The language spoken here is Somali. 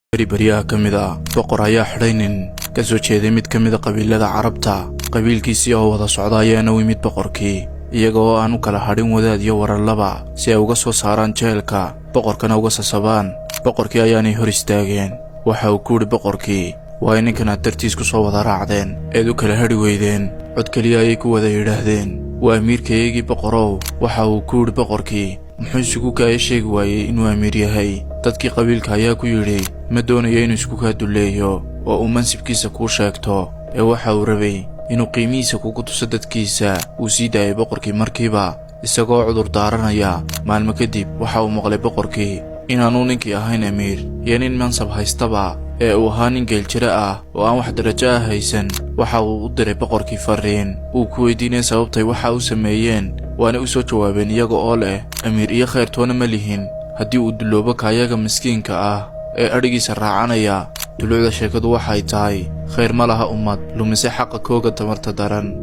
Beri beryaha ka mid ah, boqor ayaa xidhay nin ka soo jeeday mid ka mida qabiilada Carabta. Qabiilkiisii oo wada socda ayaana u yimid boqorkii, iyaga oo aan u kala hadhin wadaad iyo wararlaba, si ay uga soo saaraan jeelka, boqorkana uga sasabaan. Boqorkii ayaanay hor istaageen. Waxa uu ku yidhi boqorkii: "Waa in ninkan aad dartiis ku soo wada raacdeen eed u kala hadhi weydeen?" Cod keliya ayay ku wada yidhaahdeen: "Waa amiirkayagii, boqorow." Waxa uu ku yidhi boqorkii: "Muxuu isugu kaaya sheegi waayey inuu amiir yahay?" Dadkii qabiilka ayaa ku yidhi: "Ma doonayo inuu isku kaa dulleeyo oo uu mansibkiisa kuu sheegto, ee waxa uu rabay inuu qiimihiisa kugu tuso dadkiisa." Uu sii daayay boqorkii markiiba, isagoo cudur daaranaya. Maalmo kadib waxa uu maqlay boqorkii inaanuu ninkii ahayn amiir iyo nin mansab haystaba, ee uu ahaa nin geeljire ah oo aan wax darajo ah haysan. Waxa uu u diray boqorkii farriin uu ku weydiinaya sababtay waxa u sameeyeen, waana u soo jawaabeen iyaga oo leh: "Amiir iyo khayr toona ma lihin haddii uu duloobo kaayaga miskiinka ah ee adhigiisa raacanaya." Dulucda sheekadu waxay tahay: khayr ma laha ummad lumise xaqa kooga tamarta daran.